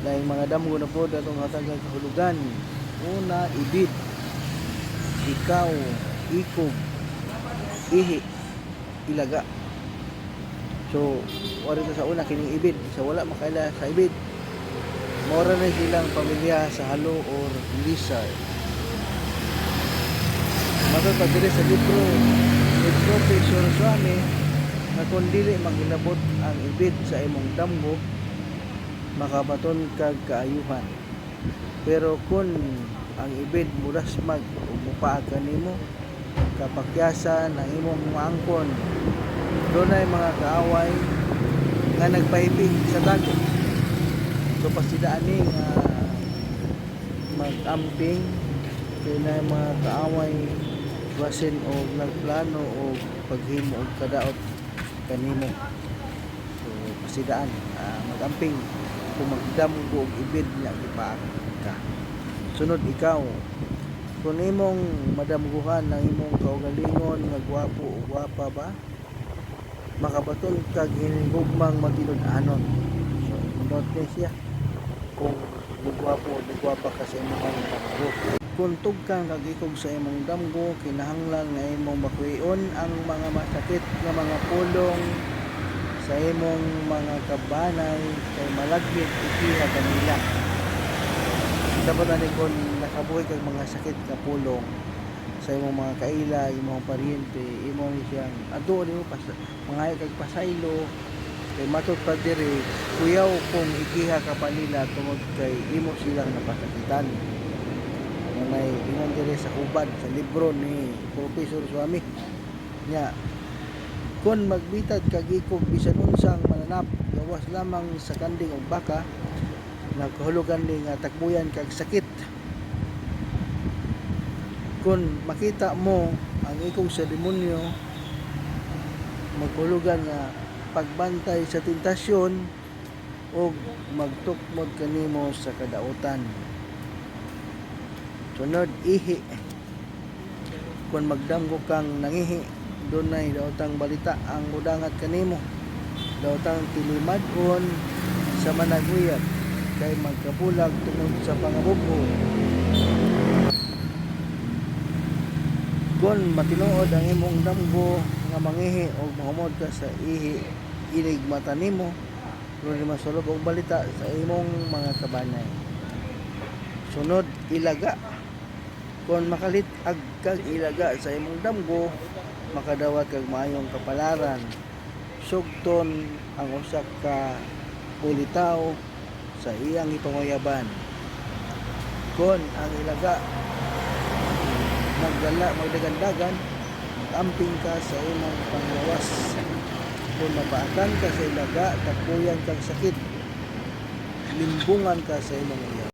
Laing mga damgo na pod atong hatagan kahulugan. Una, ibid. Ikaw, ikog, ihi, ilaga. So, wari ta sa una kining ibid. Sa wala makaila sa ibid, mora na silang pamilya sa halo or lizard. Matod pa diri sa libro ni Professor Swami nga kung dili maghilabot ang ibid sa imong damgo, makabaton kag kaayuhan. Pero kung ang ibid mudasmag ug mupaak kanimo, kapakyasan ang imong maangkon. Dunay mga kaaway nga nagpahipi sa tago. So pasidaan ni nga mag-amping kay na mga kaaway basin og nagplano og paghimo og kadaot kanimo. So pasidaan mag-amping kung magdamgo og ibid nga gipaak ka. Sunod, ikaw. Kung imong madamguhan ang imong kaugalingon nga gwapo o gwapa ba, makabaton kag hinigugmang matinud-anon. So note ni siya kung gwapo o gwapa ka sa imong damgo. Kung tugkang kag ikog sa imong damgo, kinahanglan nga imong bakuion ang mga masakit nga mga pulong sa imong mga kabanay kay malagmit ikiha kanila. Dapat ani kung nakabuhi kag mga sakit nga pulong sa imong mga kaila, imong paryente, imo ni siyang adto nimo pas mangayo kag pasaylo kay matod pa diri kuyaw kung ikiha ka pa nila tungod kay imo silang napasakitan. May ingon diri sa hubad sa libro ni Professor Swami nya, kung magbitad kag ikog bisan unsang mananap gawas lamang sa kanding ug baka, nagkahulugan ni nga takbuyan kag sakit. Kung makita mo ang ikog sa demonyo, maghulugan nga pagbantay sa tentasyon ug magtukmod kanimo sa kadautan. Sunod, ihi. Kung magdamgo kang nangihi, dunay daotang balita ang mudangat kanimo, daotang tilimad-on sa managuyab kay magkabulag tungod sa pangabubho. Kung matinuod ang imong damgo nga mangihi og mahumod ka sa ihi inig mata nimo, ron masulog og balita sa imong mga kabanay. Sunod, ilaga. Kung makalit-ag kag ilaga sa imong damgo, makadawat kag maayong kapalaran. Sugton ang usa ka ulitaw sa iyang gipanguyaban. Kung ang ilaga magdala magdagandagan, mag-amping ka sa imong panglawas. Kung mapaakan ka sa ilaga, takbuyan kag sakit, limbungan ka sa imong uyab.